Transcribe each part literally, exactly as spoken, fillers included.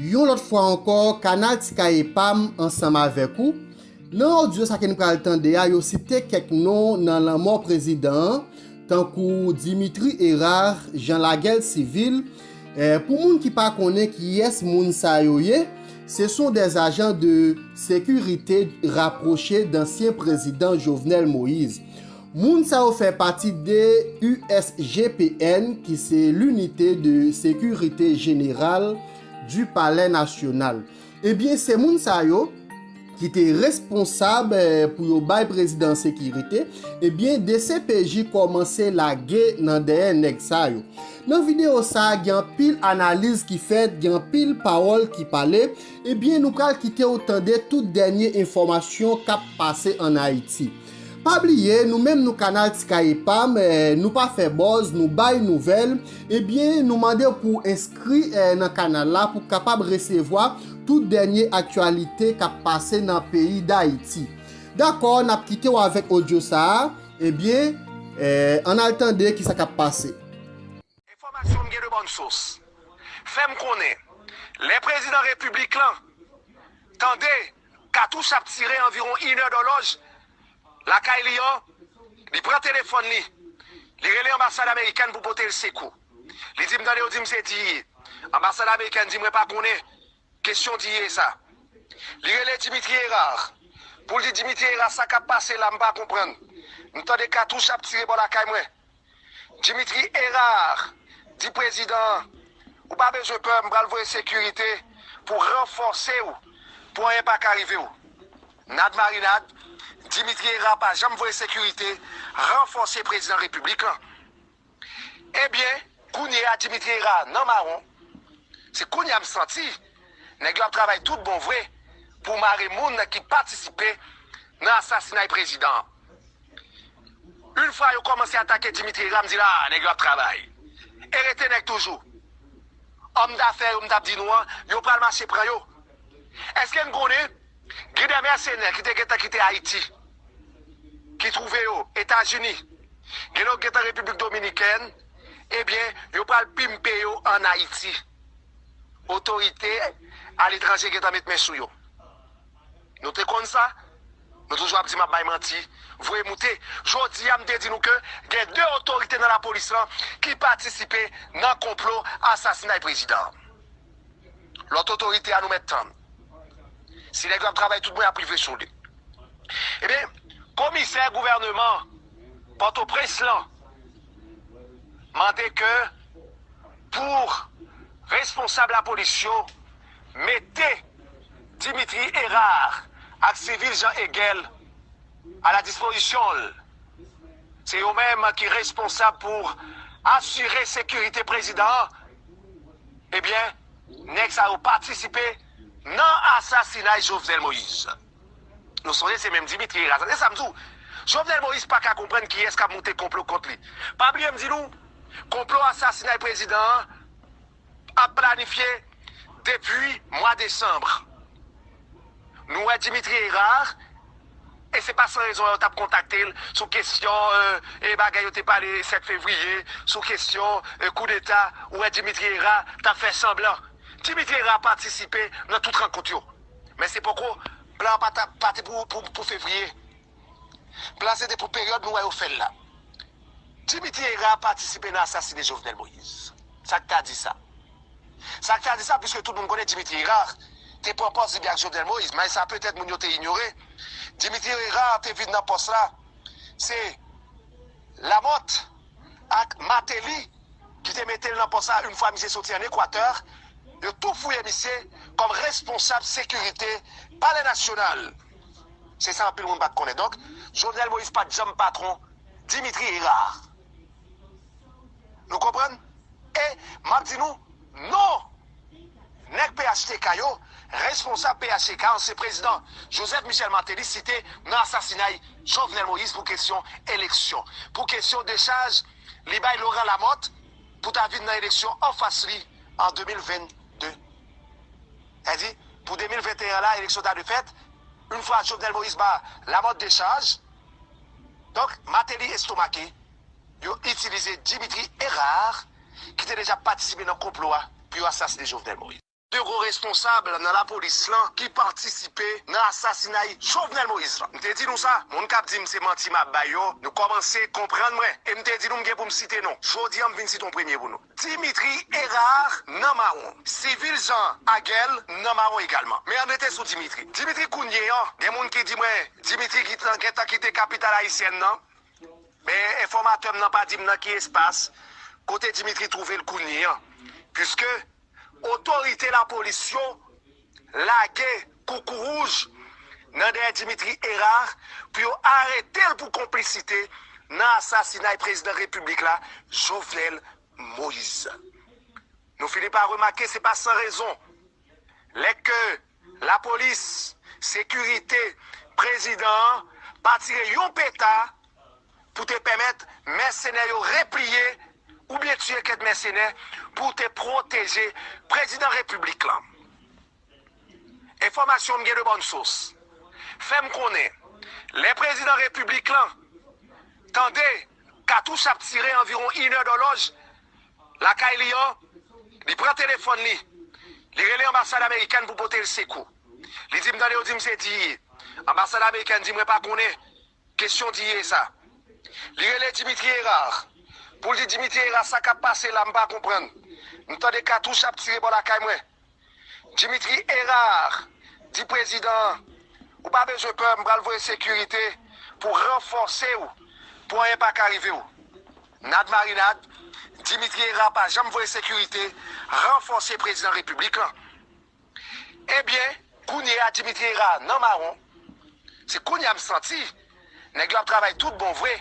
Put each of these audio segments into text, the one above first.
Yon lòt fwa ankò, kanal Ti Kaye Pam ansanm avèk ou. Nan odyo sa ke nou pral tande a, yo site kèk non nan lanmò prezidan an, tankou Dimitri Hérard, Jean Laguerre Civil. Eh, pou moun ki pa konnen kiyès moun sa yo ye, ce sont des agents de sécurité rapprochés d'ancien président Jovenel Moïse. Moun sa yo fè pati de U S G P N, ki se l'Unité de Sécurité Générale du Palais National. Ebyen, se moun sa yo ki te responsab, eh, pou yo bay prezidan sekirite, ebyen, D C P J kòmanse lage nan dèyè nèg sa yo. Nan videyo sa a, gen anpil analiz ki fèt, gen anpil pawòl ki pale. Ebyen, nou pral kite w tande tout dènye enfòmasyon k ap pase ann Ayiti. Pa bliye, nou menm nou kanal Ti Kaye Pam, eh, nou pa fè buzz, nou bay nouvèl. Ebyen, nou mande w pou w enskri, eh, nan kanal la pou w kapab resevwa tout dènye aktyalite k ap pase nan peyi Dayiti. Dakò, n ap kite w avèk odyo sa a. Ebyen, eh, ann al tande kisa k ap pase. Enfòmasyon m gen de bòn sous fè m konnen, lè prezidan repiblik lan tande katouch ap tire anviwon inè dòlòj lakay li an, li pran telefòn li, li rele anbasad amerikèn pou pote l sekou. Li di m, tande, yo di m se D E A. Anbasad amerikèn di mwen pa konnen kesyon D E A sa. Li rele Dimitri Hérard pou l di Dimitri Hérard, sa k ap pase la, m pa konprann. M tande katouch ap tire bò lakay mwen. Dimitri Hérard di prezidan an, ou pa bezwen pè, m pral voye sekirite pou ranfòse w, pou anyen pa ka rive w. Nad marinad, Dimitri Hérard pa janm voye sekirite ranfòse prezidan repiblik lan. Ebyen, kounye a Dimitri Hérard nan mawon. Se kounye a m santi nèg yo ap travay tout bon vre pou mare moun ki patisipe nan asasinay prezidan an. Yon fwa yo kòmanse atake Dimitri Hérard, m di la, nèg yo ap travay. E rete nèg toujou. Òm dafè yo m t ap di nou an, yo pral mache pran yo. Èske n konnen gen de mèsenè ki te gentan kite Ayiti, ki twouve yo Etazini, gen lòt gentan Repiblik Dominikèn, ebyen, yo pral pimpe yo ann Ayiti. Otorite aletranje gentan met men sou yo. Nou te konn sa? Nou toujou ap di m ap bay manti, voye moute. Jodi a, m te di nou ke gen de otorite nan lapolis lan ki patisipe nan konplo asasinay prezidan an. Lòt otorite a nou mèt tann. Si nèg yo ap travay tout bon, y ap rive sou li. Ebyen, komisè gouvènman Pòtoprens lan mande ke pou responsab lapolis yo mete Dimitri Hérard ak sivil Jean Hegel a la dispozisyon l. Se yo menm ki responsab pou asire sekirite prezidan an. Ebyen, nèg sa yo patisipe nan asasinay Jovenel Moïse. Nou sonje se menm Dimitri Hérard. Se sa m di w. Jovenel Moïse pa ka konprann kiyès k ap moute konplo kont li. Pa bliye m di nou, konplo asasinay prezidan an ap planifye depi mwa desanm. Nou wè Dimitri Hérard, e se pa san rezon yo t ap kontakte l sou kesyon, e, e bagay yo te pale sèt fevriye, sou kesyon, e, koudeta, ou wè Dimitri Hérard t ap fè sanblan. Dimitri Hérard patisipe nan tout rankont yo. Men se poko, plan an pa t ap, pa te pou, pou, pou fevriye. Plan se te pou peryòd nou wè yo fè l la. Dimitri Hérard patisipe nan asasine Jovenel Moïse. Sa k ta di sa? Sa k ta di sa, piske tout moun konnen Dimitri Hérard te pran pòz li byen ak Jovenel Moïse, men sa petèt moun yo te inyore. Dimitri Hérard te vin nan pòs la, se Lamothe ak Martelly ki te mete l nan pòs la yon fwa misye soti ann Ekwatè, yo tou fouye misye kòm responsab sekirite Palè Nasyonal. Se sa anpil moun pa t konnen. Donk, Jovenel Moïse pa t janm patwon Dimitri Hérard. Nou konprann? E m ap di nou, non! Nèg P H T K yo, responsab P H T K, ansyen prezidan Joseph Michel Martelly site nan asasinay Jovenel Moïse pou kesyon eleksyon, pou kesyon dechaj li bay Laurent Lamothe pou ta vin nan eleksyon anfas li an de mil vennde. Sètadi, pou de mil venteyen la, eleksyon ta dwe fèt, yon fwa Jovenel Moïse ba Lamothe dechaj, donk, Martelly estomake, yo itilize Dimitri Hérard, ki te deja patisipe nan konplo a pou yo asasine Jovenel Moïse. de gwo responsab nan lapolis lan ki patisipe nan asasinay Jovenel Moïse lan. M te di nou sa, moun k ap di m se manti m ap bay yo, nou kòmanse konprann mwen. E m te di nou m gen pou m site non. Jodi a, m vin site yon premye pou nou. Dimitri Hérard nan mawon. Civil Jean Aguel nan mawon egalman. Men ann rete sou Dimitri. Dimitri kounye an, gen moun ki di mwen, Dimitri ki t-, gentan kite kapital ayisyèn nan. Men enfòmatè m nan pa di m nan ki espas kote Dimitri twouve l kounye an. Piske otorite lapolis yo lage koukou wouj nan dèyè Dimitri Hérard pou yo arete l pou konplisite nan asasinay prezidan repiblik la, Jovenel Moïse. Nou fini pa remake, se pa san rezon. Lè ke lapolis, sekirite, prezidan an pa tire yon peta pou te pèmèt mèsenè yo repliye oubyen tiye kèk mèsenè pou te pwoteje prezidan repiblik lan. Enfòmasyon m gen de bòn sous fè m konnen, lè prezidan repiblik lan tande katouch ap tire anviwon inè dòlòj lakay li an, li pran telefòn li, li rele anbasad amerikèn pou pote l sekou. Li di m tande yo di m se D E A. Anbasad amerikèn di mwen pa konnen kesyon D E A sa. Li rele Dimitri Hérard pou l di Dimitri Hérard sa k ap pase la m pa konprann. M tande katouch ap tire bò lakay mwen. Dimitri Hérard di prezidan an, ou pa bezwen pè, m pral voye sekirite pou ranfòse w, pou anyen pa ka rive w. Nad marinad, Dimitri Hérard pa janm voye sekirite ranfòse prezidan repiblik lan. Ebyen, kounye a Dimitri Hérard nan mawon, se kounye a m santi nèg yo ap travay tout bon vre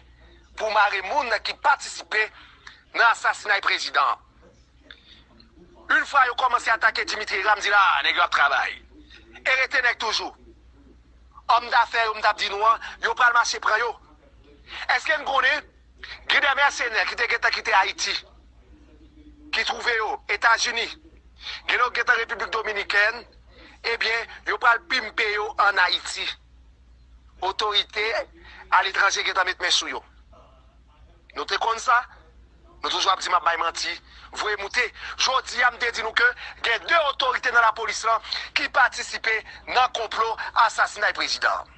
pou mare moun ki patisipe nan asasinay prezidan an. Yon fwa yo kòmanse atake Dimitri Hérard, m di la, nèg yo ap travay. E rete nèg toujou. Òm dafè yo m t ap di nou an, yo pral mache pran yo. Èske n konnen gen de mèsenè ki te gentan kite Ayiti, ki twouve yo Etazini, gen lòt gentan Repiblik Dominikèn, ebyen, yo pral pimpe yo ann Ayiti. Otorite aletranje gentan met men sou yo. Nou te konn sa, nou toujou ap di m ap bay manti, voye moute. Jodi a, m te di nou ke gen de otorite nan lapolis lan ki patisipe nan konplo asasinay prezidan an.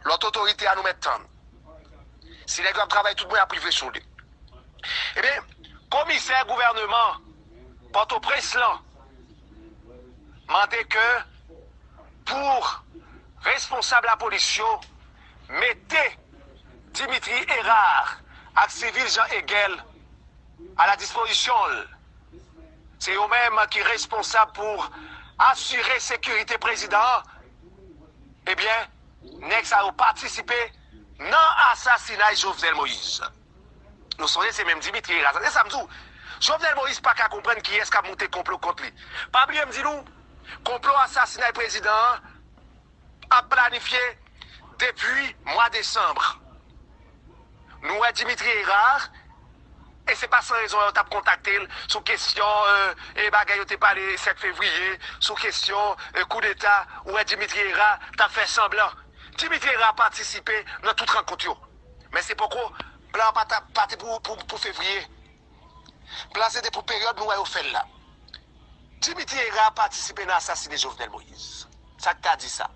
Lòt otorite a nou mèt tann. Si nèg yo ap travay tout bon, y ap rive sou li. Ebyen, komisè gouvèneman Pòtoprens lan mande ke pou responsab lapolis yo mete Dimitri Hérard ak sivil Jean Hegel a la dispozisyon l. Se yo menm ki responsab pou asire sekirite prezidan an. Ebyen, nèg sa yo patisipe nan asasinay Jovenel Moïse. Nou sonje se menm Dimitri Hérard. Se sa m di w. Jovenel Moïse pa ka konprann kiyès k ap moute konplo kont li. Pa bliye m di nou, konplo asasinay prezidan an ap planifye depi mwa desanm. Nou wè Dimitri Hérard, e se pa san rezon yo t ap kontakte l sou kesyon, e, e bagay yo te pale sèt fevriye, sou kesyon, e, koudeta, ou wè Dimitri Hérard t ap fè sanblan. Dimitri Hérard patisipe nan tout rankont yo. Men se poko, plan an pa t ap, pa te pou, pou, pou fevriye. Plan se te pou peryòd nou wè yo fè l la. Dimitri Hérard patisipe nan asasine Jovenel Moïse. Sa k ta di sa?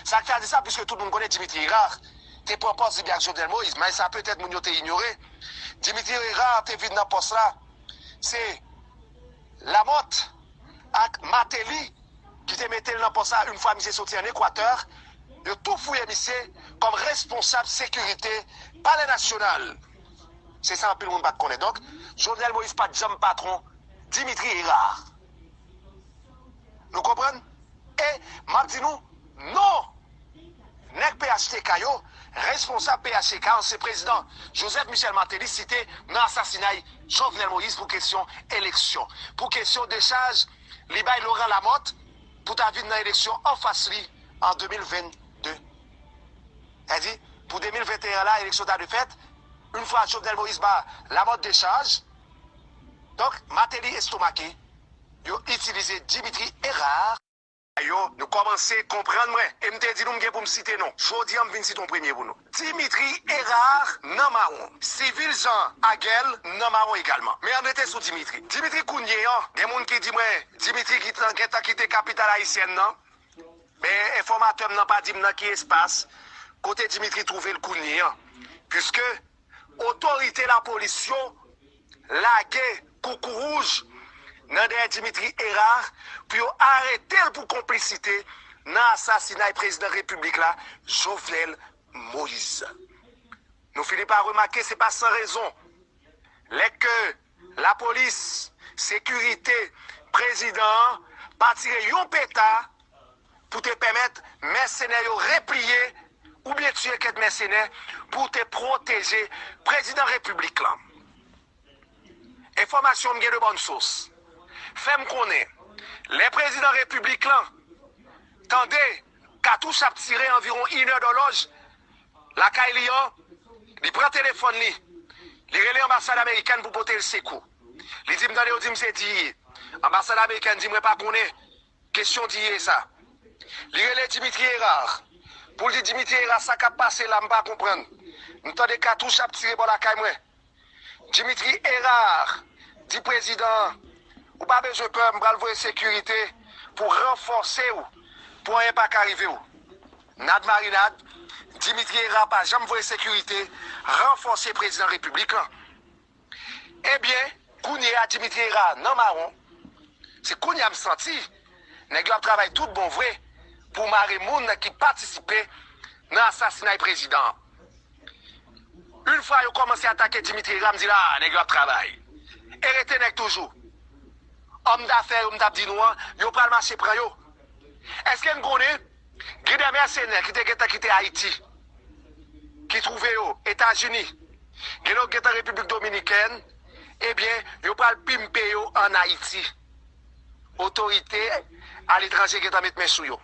Sa k ta di sa, piske tout moun konnen Dimitri Hérard te pran pòz li byen ak Jovenel Moïse, men sa petèt moun yo te inyore. Dimitri Hérard te vin nan pòs la, se Lamothe ak Martelly ki te mete l nan pòs la yon fwa misye soti ann Ekwatè, yo tou fouye misye kòm responsab sekirite Palè Nasyonal. Se sa anpil moun pa t konnen. Donk, Jovenel Moïse pa t janm patwon Dimitri Hérard. Nou konprann? E m ap di nou, non! Nèg P H T K yo, responsab P H T K, ansyen prezidan Joseph Michel Martelly site nan asasinay Jovenel Moïse pou kesyon eleksyon, pou kesyon dechaj li bay Laurent Lamothe pou ta vin nan eleksyon anfas li an de mil vennde. Sètadi, pou de mil venteyen la, eleksyon ta dwe fèt, yon fwa Jovenel Moïse ba Lamothe dechaj, donk, Martelly estomake, yo itilize Dimitri Hérard yo, nou kòmanse konprann mwen. E m te di nou m gen pou m site non. Jodi a, m vin site yon premye pou nou. Dimitri Hérard nan mawon. Civil Jean Aguel nan mawon egalman. Men ann rete sou Dimitri. Dimitri kounye an, gen moun ki di mwen, Dimitri ki t-, gentan kite kapital ayisyèn nan. Men enfòmatè m nan pa di m nan ki espas, kote Dimitri twouve l kounye an. Piske otorite lapolis yo lage koukou wouj nan dèyè Dimitri Hérard pou yo arete l pou konplisite nan asasinay prezidan repiblik la, Jovenel Moïse. Nou fini pa remake, se pa san rezon. Lè ke lapolis, sekirite prezidan an pa tire yon peta pou te pèmèt mèsenè yo repliye oubyen tiye kèk mèsenè pou te pwoteje prezidan repiblik lan. Enfòmasyon m gen de bòn sous fè m konnen, lè prezidan repiblik lan tande katouch ap tire anviwon inè dòlòj lakay li an, li pran telefòn li, li rele anbasad amerikèn pou pote l sekou. Li di m, tande, yo di m se D E A. Anbasad amerikèn di mwen pa konnen kesyon D E A sa. Li rele Dimitri Hérard pou l di Dimitri Hérard, sa k ap pase la, m pa konprann. M tande katouch ap tire bò lakay mwen. Dimitri Hérard di prezidan an, ou pa bezwen pè, m pral voye sekirite pou ranfòse w, pou anyen pa ka rive w. Nad marinad, Dimitri Hérard pa janm voye sekirite ranfòse prezidan repiblik lan. Ebyen, kounye a Dimitri Hérard nan mawon. Se kounye a m santi nèg yo ap travay tout bon vre pou mare moun ki patisipe nan asasinay prezidan an. Yon fwa yo kòmanse atake Dimitri Hérard, m di la, nèg yo ap travay. E rete nèg toujou. Òm dafè yo m t ap di nou an, yo pral mache pran yo. Èske n konnen gen de mèsenè ki te gentan kite Ayiti, ki twouve yo Etazini, gen lòt gentan Repiblik Dominikèn, ebyen, yo pral pimpe yo ann Ayiti. Otorite aletranje gentan met men sou yo.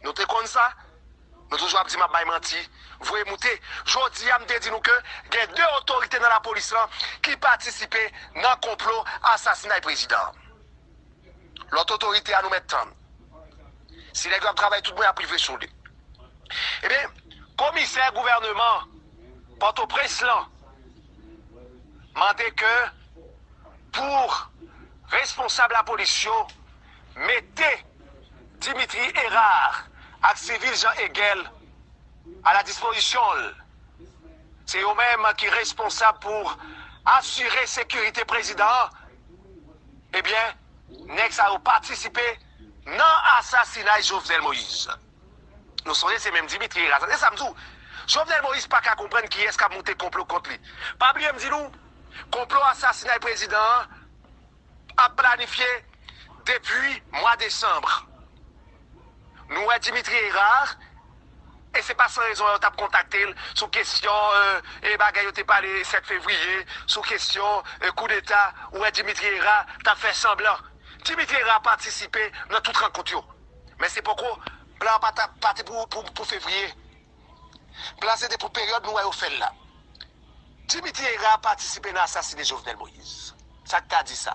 Nou te konn sa? Nou toujou ap di m ap bay manti. Voye moute. Jodi a, m te di nou ke gen de otorite nan lapolis lan ki patisipe nan konplo asasinay prezidan an. Lòt otorite a, nou mèt tann. Si nèg yo ap travay tout bon, y ap rive sou li. Ebyen, komisè gouvèneman Pòtoprens lan mande ke pou responsab lapolis yo mete Dimitri Hérard ak sivil Jean Hegel a la dispozisyon l. Se yo menm ki responsab pou asire sekirite prezidan an. Ebyen, nèg sa yo patisipe nan asasinay Jovenel Moïse. Nou sonje se menm Dimitri Hérard sa. Se sa m di w. Jovenel Moïse pa ka konprann kiyès k ap moute konplo kont li. Pa bliye m di nou, konplo asasinay prezidan an ap planifye depi mwa desanm. Nou wè Dimitri Hérard, e se pa san rezon yo t ap kontakte l sou kesyon, e, e bagay yo te pale sèt fevriye, sou kesyon, e, koudeta, ou wè Dimitri Hérard t ap fè sanblan. Dimitri Hérard patisipe nan tout rankont yo. Men se poko, plan an pa t ap, pa te pou, pou, pou fevriye. Plan se te pou peryòd nou wè yo fè l la. Dimitri Hérard patisipe nan asasine Jovenel Moïse. Sa k ka di sa?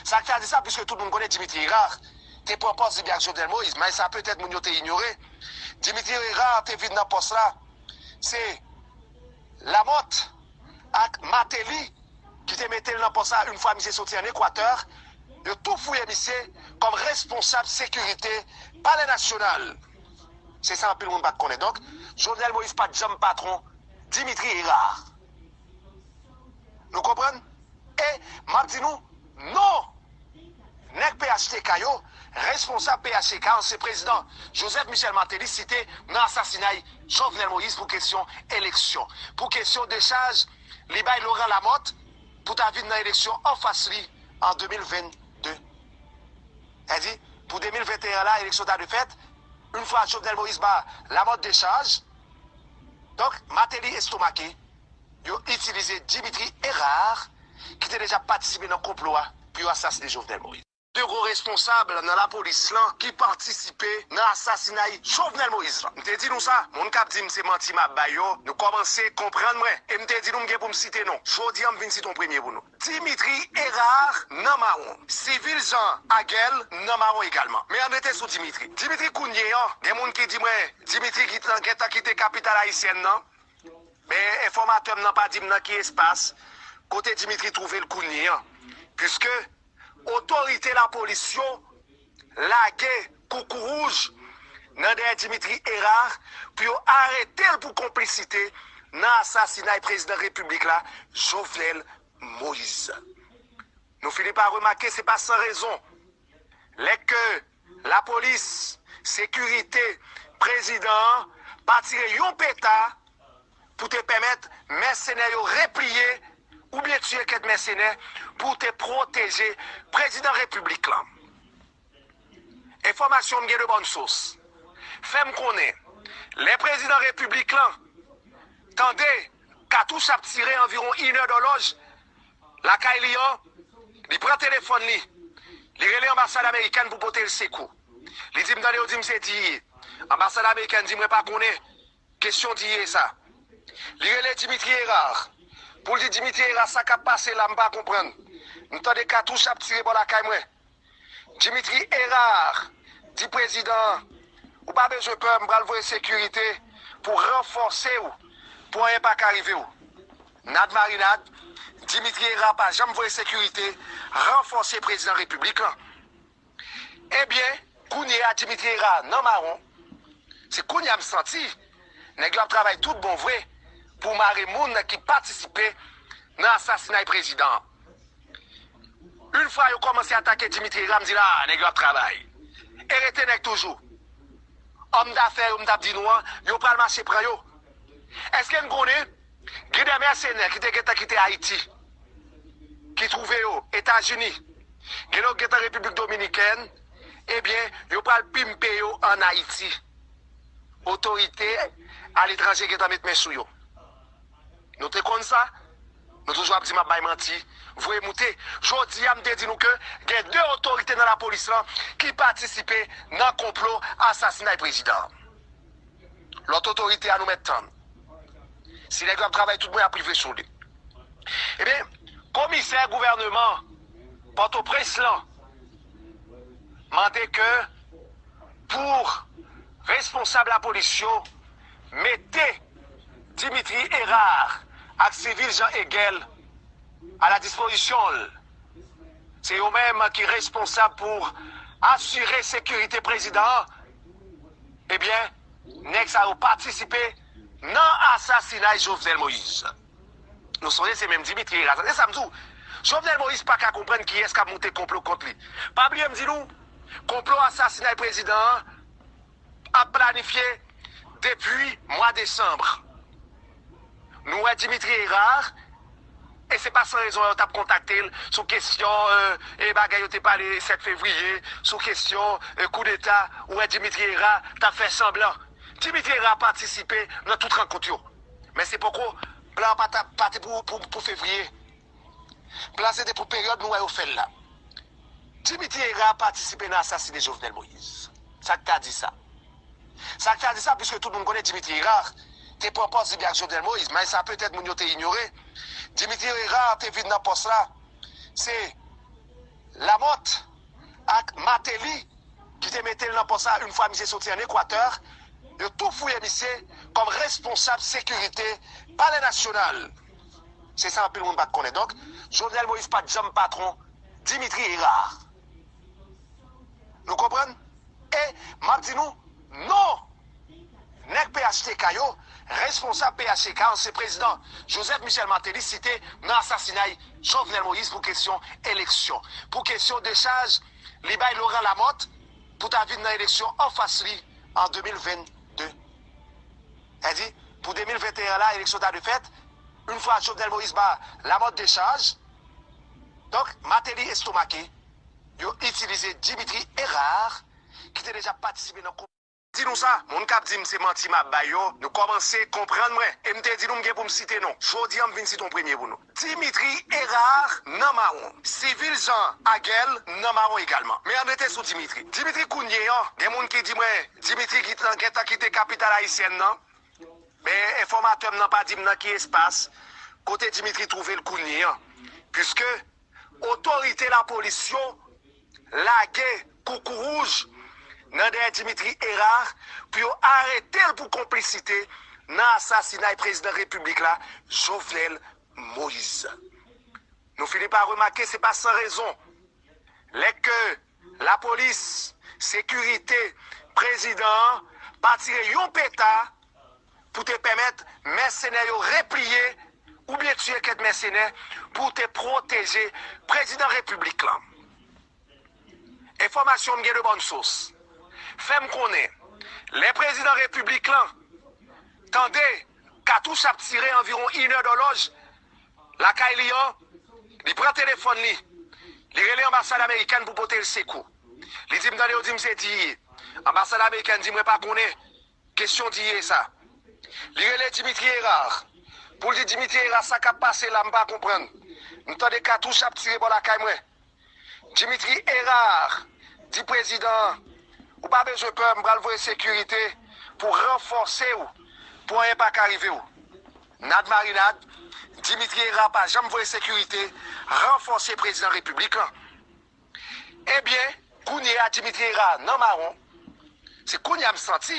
Sa k ka di sa, piske tout moun konnen Dimitri Hérard te pran pòs li byen ak Jovenel Moïse, men sa petèt moun yo te inyore. Dimitri Hérard te vin nan pòs la, se Lamothe ak Martelly ki te mete l nan pòs la yon fwa misye soti ann Ekwatè, yo tou fouye misye kòm responsab sekirite Palè Nasyonal. Se sa anpil moun pa t konnen. Donk, Jovenel Moïse pa t janm patwon Dimitri Hérard. Nou konprann? E m ap di nou, non! Nèg P H T K yo, responsab P H T K, ansyen prezidan Joseph Michel Martelly site nan asasinay Jovenel Moïse pou kesyon eleksyon, pou kesyon dechaj li bay Laurent Lamothe pou ta vin nan eleksyon anfas li an de mil vennde. Sa di, pou de mil venteyen la, eleksyon ta dwe fèt, yon fwa Jovenel Moïse ba Lamothe dechaj, donk, Martelly estomake, yo itilize Dimitri Hérard, ki te deja patisipe nan konplo a pou yo asasine Jovenel Moïse. de gwo responsab nan lapolis lan ki patisipe nan asasinay Jovenel Moïse lan. M te di nou sa, moun k ap di m se manti m ap bay yo, nou kòmanse konprann mwen. E m te di nou m gen pou m site non. Jodi a, m vin site yon premye pou nou. Dimitri Hérard nan mawon. Civil Jean Aguel nan mawon egalman. Men ann rete sou Dimitri. Dimitri kounye an, gen moun ki di mwen, Dimitri gentan kite kapital ayisyèn nan. Men enfòmatè m nan pa di m nan ki espas kote Dimitri twouve l kounye an. Piske otorite lapolis yo lage koukouwouj nan dèyè Dimitri Hérard pou yo arete l pou konplisite nan asasinay prezidan repiblik la, Jovenel Moïse. Nou fini pa remake, se pa san rezon. Lè ke lapolis, sekirite prezidan an pa tire yon peta pou te pèmèt mèsenè yo repliye oubyen tiye kèk mèsenè pou te pwoteje prezidan repiblik lan. Enfòmasyon m gen de bòn sous fè m konnen lè prezidan repiblik lan tande katouch ap tire anviwon inè dòlòj lakay li an, li pran telefòn li, li rele anbasad amerikèn pou pote l sekou. Li di m tande yo di m se D E A. Anbasad amerikèn di mwen pa konnen kesyon D E A sa. Li rele Dimitri Hérard pou l di Dimitri Hérard sa k ap pase la m pa konprann. M tande katouch ap tire bò lakay mwen. Dimitri Hérard di prezidan an, ou pa bezwen pè, m pral voye sekirite pou ranfòse w, pou anyen pa ka rive w. Nad marinad, Dimitri Hérard pa janm voye sekirite ranfòse prezidan repiblik lan. Ebyen, kounye a Dimitri Hérard nan mawon, se kounye a m santi nèg yo ap travay tout bon vre pou mare moun ki patisipe nan asasinay prezidan an. Yon fwa yo kòmanse atake Dimitri Hérard, m di la, nèg yo ap travay. E rete nèg toujou. Òm dafè yo m t ap di nou an, yo pral mache pran yo. Èske n konnen gen de mèsenè ki te gentan kite Ayiti, ki twouve yo Etazini, gen lòt gentan Repiblik Dominikèn, ebyen, yo pral pimpe yo ann Ayiti. Otorite aletranje gentan met men sou yo. Nou te konn sa? Nou toujou ap di m ap bay manti, voye moute. Jodi a, m te di nou ke gen de otorite nan lapolis lan ki patisipe nan konplo asasinay prezidan an. Lòt otorite a nou mèt tann. Si nèg yo ap travay tout bon, y ap rive sou li. Ebyen, komisè gouvèneman Pòtoprens lan mande ke pou responsab lapolis yo mete Dimitri Hérard ak sivil Jean Hegel a la dispozisyon l. Se yo menm ki responsab pou asire sekirite prezidan an. Ebyen, nèg sa yo patisipe nan asasinay Jovenel Moïse. Nou sonje se menm Dimitri Hérard. Se sa m di w. Jovenel Moïse pa ka konprann kiyès k ap moute konplo kont li. Pa bliye m di nou, konplo asasinay prezidan an ap planifye depi mwa desanm. Nou wè Dimitri Hérard, e se pa san rezon yo t ap kontakte l sou kesyon e bagay yo te pale sèt fevriye, sou kesyon e koudeta, ou wè Dimitri Hérard t ap fè sanblan. Dimitri Hérard patisipe nan tout rankont yo. Men se poko, plan an pa t ap, pa te pou, pou, pou fevriye. Plan se te pou peryòd nou wè yo fè l la. Dimitri Hérard patisipe nan asasine Jovenel Moïse. Sa k ka di sa? Sa k ka di sa, piske tout moun konnen Dimitri Hérard te pran pòz li byen ak Jovenel Moïse, men sa petèt moun yo te inyore. Dimitri Hérard te vin nan pòs la, se Lamothe ak Martelly ki te mete l nan pòs la yon fwa misye soti ann Ekwatè, yo tou fouye misye kòm responsab sekirite Palè Nasyonal. Se sa anpil moun pa t konnen. Donk, Jovenel Moïse pa t janm patwon Dimitri Hérard. Nou konprann? E m ap di nou, non! Nèg P H T K yo, responsab P H T K, ansyen prezidan Joseph Michel Martelly site nan asasinay Jovenel Moïse pou kesyon eleksyon, pou kesyon dechaj li bay Laurent Lamothe pou ta vin nan eleksyon anfas li an de mil vennde. Sa di, pou de mil venteyen la, eleksyon ta dwe fèt, yon fwa Jovenel Moïse ba Lamothe dechaj, donk, Martelly estomake, yo itilize Dimitri Hérard, ki te deja patisipe nan di nou sa, moun k ap di m se manti m ap bay yo, nou kòmanse konprann mwen. E m te di nou m gen pou m site non. Jodi a m vin site yon premye pou nou. Dimitri Hérard nan mawon. Civil Jean Aguel nan mawon egalman. Men ann rete sou Dimitri. Dimitri kounye an, gen moun ki di mwen, Dimitri gentan kite kapital ayisyèn nan. Men enfòmatè m nan pa di m nan ki espas kote Dimitri twouve l kounye an. Piske otorite lapolis yo lage koukou wouj nan dèyè Dimitri Hérard pou yo arete l pou konplisite nan asasinay prezidan repiblik la, Jovenel Moïse. Nou fini pa remake, se pa san rezon. Lè ke lapolis, sekirite prezidan an pa tire yon peta pou te pèmèt mèsenè yo repliye oubyen tiye kèk mèsenè pou te pwoteje prezidan repiblik lan. Enfòmasyon m gen de bòn sous fè m konnen lè prezidan repiblik lan tande katouch ap tire anviwon inè dòlòj lakay li an, li pran telefòn li, li rele anbasad amerikèn pou pote l sekou. Li di m tande yo di m se D E A. Anbasad amerikèn di mwen pa konnen kesyon D E A sa. Li rele Dimitri Hérard pou l di Dimitri Hérard sa k ap pase la m pa konprann. M tande katouch ap tire bò lakay mwen. Dimitri Hérard di prezidan an, ou pa bezwen pè, m pral voye sekirite pou ranfòse w pou anyen pa ka rive w. Nad marinad, Dimitri Hérard pa janm voye sekirite ranfòse prezidan repiblik lan. Ebyen, kounye a Dimitri Hérard nan mawon. Se kounye a m santi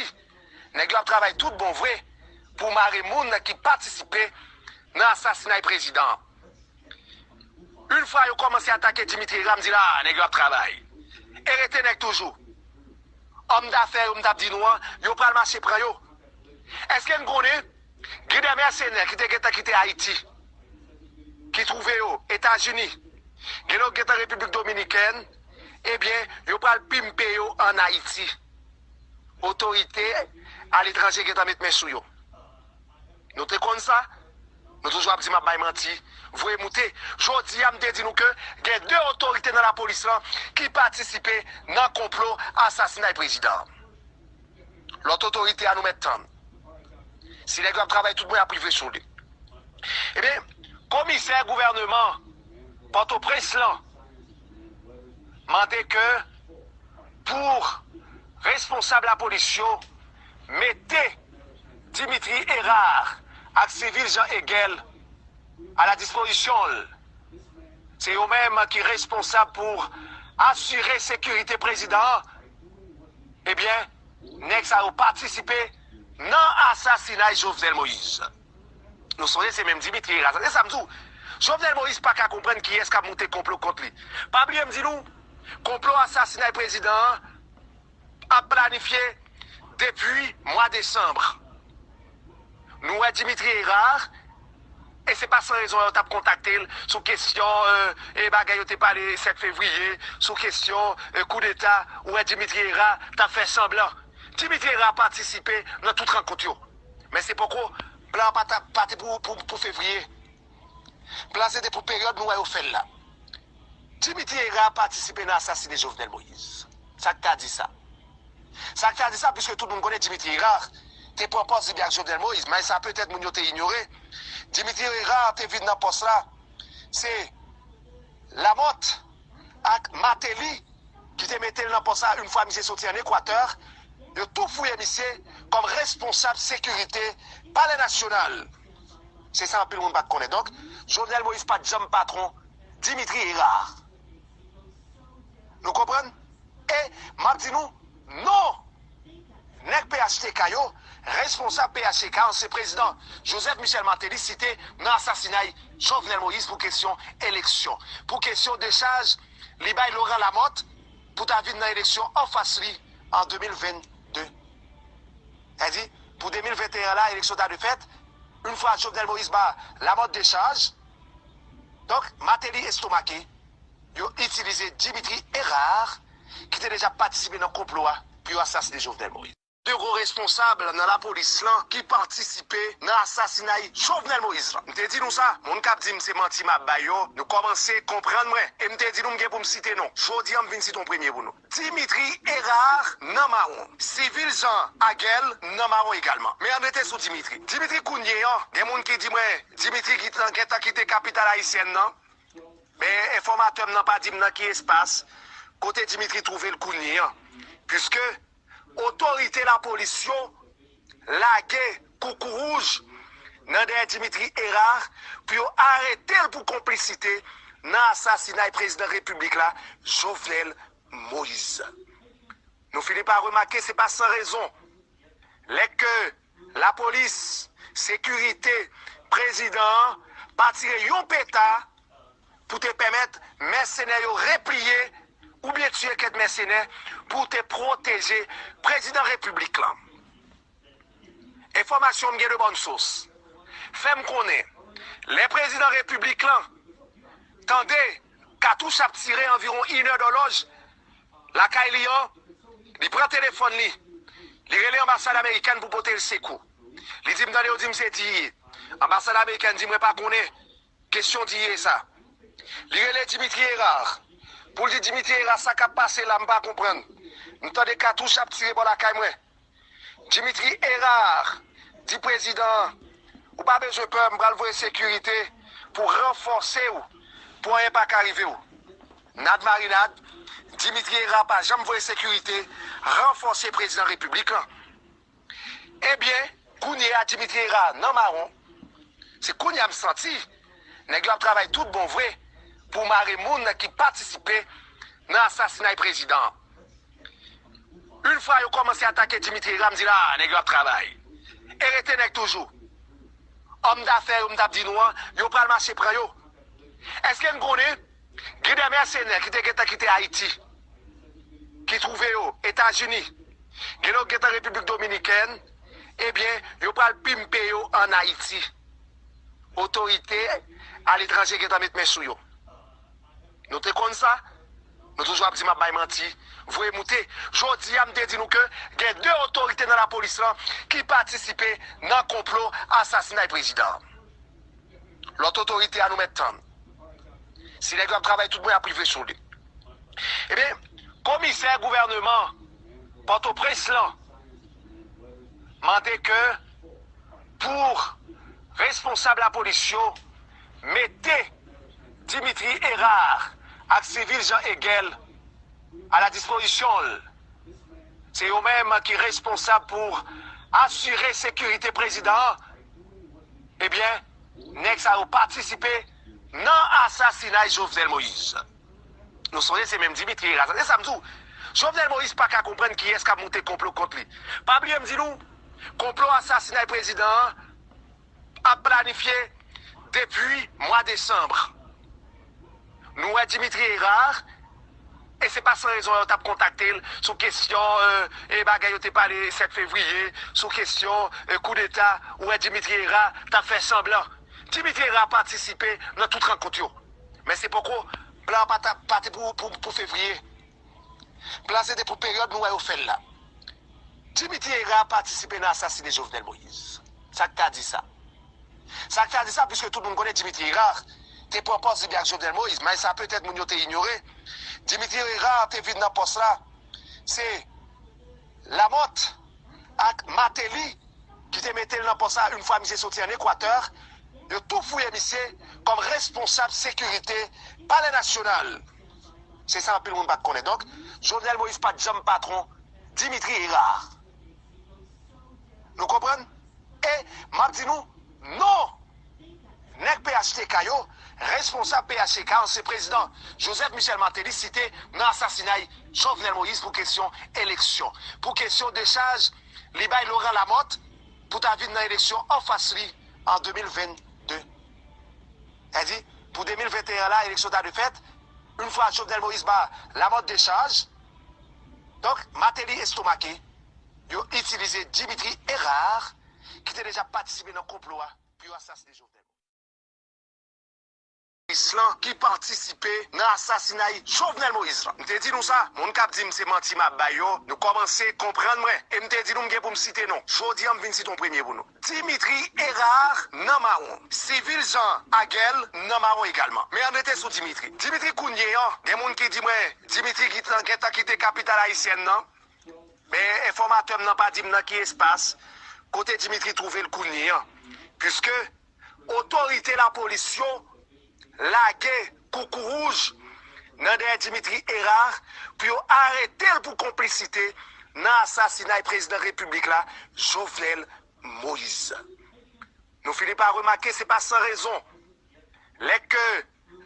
nèg yo ap travay tout bon vre pou mare moun ki patisipe nan asasinay prezidan an. Yon fwa yo kòmanse atake Dimitri Hérard, m di la, nèg yo ap travay. E rete nèg toujou. Òm dafè yo, m t ap di nou an, yo pral mache pran yo. Èske n konnen gen de mèsenè ki te gentan kite Ayiti, ki twouve yo Etazini, gen lòt gentan Repiblik Dominikèn, ebyen, yo pral pimpe yo ann Ayiti. Otorite aletranje gentan met men sou yo. Nou te konn sa, nou toujou ap di m ap bay manti, voye moute. Jodi a, m te di nou ke gen de otorite nan lapolis lan ki patisipe nan konplo asasinay prezidan an. Lòt otorite a nou mèt tann. Si nèg yo ap travay tout bon, y ap rive sou li. Ebyen, komisè gouvèneman Pòtoprens lan mande ke pou responsab lapolis yo mete Dimitri Hérard ak Civil Jean Hegel a la dispozisyon l. Se yo menm ki responsab pou asire sekirite prezidan an. Ebyen, nèg sa yo patisipe nan asasinay Jovenel Moïse. Nou sonje se menm Dimitri Hérard sa. Se sa m di w. Jovenel Moïse pa ka konprann kiyès k ap moute konplo kont li. Pa bliye m di nou, konplo asasinay prezidan an ap planifye depi mwa desanm. Nou wè Dimitri Hérard, e se pa san rezon yo t ap kontakte l sou kesyon e bagay yo te pale sèt fevriye, sou kesyon e koudeta, ou wè Dimitri Hérard t ap fè sanblan. Dimitri Hérard patisipe nan tout rankont yo. Men se poko, plan an pa t ap, pa te pou, pou, pou fevriye. Plan se te pou peryòd nou wè yo fè l la. Dimitri Hérard patisipe nan asasine Jovenel Moïse. Sa k ka di sa? Sa k ka di sa, piske tout moun konnen Dimitri Hérard te pran pòz li byen ak Jovenel Moïse, men sa petèt moun yo te inyore. Dimitri Hérard te vin nan pòs la, se Lamothe ak Martelly ki te mete l nan pòs la yon fwa misye soti ann Ekwatè, yo tou fouye misye kòm responsab sekirite Palè Nasyonal. Se sa anpil moun pa t konnen. Donk, Jovenel Moïse pa t janm patwon Dimitri Hérard. Nou konprann? E m ap di nou, non! Nèg P H T K yo, responsab P H T K, ansyen prezidan Joseph Michel Martelly site nan asasinay Jovenel Moïse pou kesyon eleksyon, pou kesyon dechaj li bay Laurent Lamothe pou ta vin nan eleksyon anfas li an de mil vennde. Sa di, pou de mil venteyen la, eleksyon ta dwe fèt, yon fwa Jovenel Moïse ba Lamothe dechaj, donk, Martelly estomake, yo itilize Dimitri Hérard, ki te deja patisipe nan konplo a, pou yo asasine Jovenel Moïse. de gwo responsab nan lapolis lan ki patisipe nan asasinay Jovenel Moïse lan. M te di nou sa, moun k ap di m se manti m ap bay yo, nou kòmanse konprann mwen. E m te di nou m gen pou m site non. Jodi a, m vin site yon premye pou nou. Dimitri Hérard nan mawon. Civil Jean Aguel nan mawon egalman. Men ann rete sou Dimitri. Dimitri kounye an, gen moun ki di mwen, Dimitri ki t-, gentan kite kapital ayisyèn nan. Men enfòmatè m nan pa di m nan ki espas kote Dimitri twouve l kounye an. Piske otorite lapolis yo lage koukouwouj nan dèyè Dimitri Hérard pou yo arete l pou konplisite nan asasinay prezidan repiblik la, Jovenel Moïse. Nou fini pa remake, se pa san rezon. Lè ke lapolis, sekirite prezidan an pa tire yon peta pou te pèmèt mèsenè yo repliye oubyen tiye kèk mèsenè pou te pwoteje prezidan repiblik lan. Enfòmasyon m gen de bòn sous fè m konnen, lè prezidan repiblik lan tande katouch ap tire anviwon inè dòlòj lakay li an, li pran telefòn li, li rele anbasad amerikèn pou pote l sekou. Li di m tande yo di m se D E A. Anbasad amerikèn di mwen pa konnen kesyon D E A sa. Li rele Dimitri Hérard pou l di Dimitri Hérard sa k ap pase la m pa konprann. M tande katouch ap tire bò lakay mwen. Dimitri Hérard di prezidan an, ou pa bezwen pè, m pral voye sekirite pou ranfòse w, pou anyen pa ka rive w. Nad marinad, Dimitri Hérard pa janm voye sekirite ranfòse prezidan repiblik lan. Ebyen, kounye a Dimitri Hérard nan mawon, se kounye a m santi nèg yo ap travay tout bon vre pou mare moun ki patisipe nan asasinay prezidan an. Yon fwa yo kòmanse atake Dimitri Hérard, m di la, nèg yo ap travay. E rete nèg toujou. Òm dafè yo m t ap di nou an, yo pral mache pran yo. Èske n konnen gen de mèsenè ki te gentan kite Ayiti, ki twouve yo Etazini, gen lòt gentan Repiblik Dominikèn, ebyen, yo pral pimpe yo ann Ayiti. Otorite aletranje gentan met men sou yo. Nou te konn sa, nou toujou ap di m ap bay manti, voye moute. Jodi a, m te di nou ke gen de otorite nan lapolis lan ki patisipe nan konplo asasinay prezidan an. Lòt otorite a nou mèt tann. Si nèg yo ap travay tout bon, y ap rive sou li. Ebyen, komisè gouvèneman Pòtoprens lan mande ke pou responsab lapolis yo mete Dimitri Hérard ak sivil Jean Hegel a la dispozisyon l. Se yo menm ki responsab pou asire sekirite prezidan an. Ebyen, nèg sa yo patisipe nan asasinay Jovenel Moïse. Nou sonje se menm Dimitri Hérard. Se sa m di w. Jovenel Moïse pa ka konprann kiyès k ap moute konplo kont li. Pa bliye m di nou, konplo asasinay prezidan an ap planifye depi mwa desanm. Nou wè Dimitri Hérard, e se pa san rezon yo t ap kontakte l sou kesyon, e, e bagay yo te pale sèt fevriye, sou kesyon, e, koudeta, ou wè Dimitri Hérard t ap fè sanblan. Dimitri Hérard patisipe nan tout rankont yo. Men se poko, plan an pa t ap, pa te pou, pou, pou fevriye. Plan se te pou peryòd nou wè yo fè l la. Dimitri Hérard patisipe nan asasine Jovenel Moïse. Sa k ta di sa? Sa k ta di sa, piske tout moun konnen Dimitri Hérard te pran pòz li byen ak Jovenel Moïse, men sa petèt moun yo te inyore. Dimitri Hérard te vin nan pòs la, se Lamothe ak Martelly ki te mete l nan pòs la yon fwa misye soti ann Ekwatè, yo tou fouye misye kòm responsab sekirite Palè Nasyonal. Se sa anpil moun pa t konnen. Donk, Jovenel Moïse pa t janm patwon Dimitri Hérard. Nou konprann? E m ap di nou, non! Nèg P H T K yo, responsab P H T K, ansyen prezidan Joseph Michel Martelly site nan asasinay Jovenel Moïse pou kesyon eleksyon, pou kesyon dechaj li bay Laurent Lamothe pou ta vin nan eleksyon anfas li an de mil vennde. Sa di, pou de mil venteyen la, eleksyon ta dwe fèt, yon fwa Jovenel Moïse ba Lamothe dechaj, donk, Martelly estomake, yo itilize Dimitri Hérard, ki te deja patisipe nan konplo a, pou yo asasine Jovenel Moïse. lapolis lan ki patisipe nan asasinay Jovenel Moïse lan. M te di nou sa, moun k ap di m se manti m ap bay yo, nou kòmanse konprann mwen. E m te di nou m gen pou m site non. Jodi a m vin site yon premye pou nou. Dimitri Hérard nan mawon. Civil Jean Aguel nan mawon egalman. Men ann rete sou Dimitri. Dimitri kounye an, gen moun ki di mwen, Dimitri gentan kite kapital ayisyèn nan. Men enfòmatè m nan pa di m nan ki espas kote Dimitri twouve l kounye an. Piske otorite lapolis yo lage koukouwouj nan dèyè Dimitri Hérard pou yo arete l pou konplisite nan asasinay prezidan repiblik la, Jovenel Moïse. Nou fini pa remake se pa san rezon. Lè ke